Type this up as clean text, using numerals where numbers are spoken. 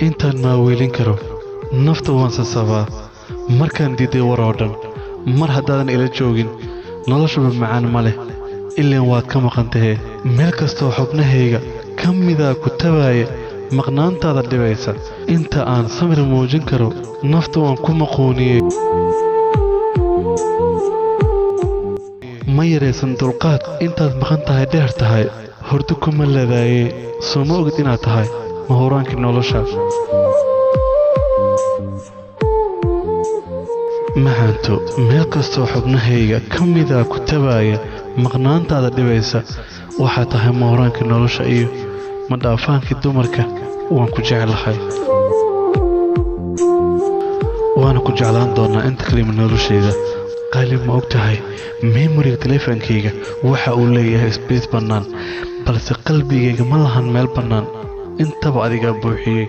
Intaan maaweelin karo nafta waan sasabaa markaan diiday war oo dhan. Mar haddaadan ila joogin noloshuba macaan ma leh, ileen waad ka maqan tahee. Meel kastoo xubnahayga ka midaa ku tabaaya, maqnaantaada dhibaysa. Inta aan samir muujin karo nafta waan ku maquuniyey. Ma yaraysan dulqaad intaad maqan tahay dheer tahay, hurdo kuma ladaayey. Soo ma ogid inaad tahay mahuraankii nolosha? Macanto, meel kastoo xubnahayga ka midaa ku tabaaya, maqnaantaada dhibaysa. Waxaa tahay mahuraankii nolosha iyo madhaafaankii dumarka. Waan ku jeclahay, waana ku jeclaan doonaa inta kalima noloshayda. Qaali, ma og tahay memoriga taleefankayga waxa uu leeyahay sbace bannaan, balse qalbigayga ma lahan meel bannaan? Intaba adigaa buuxiyey.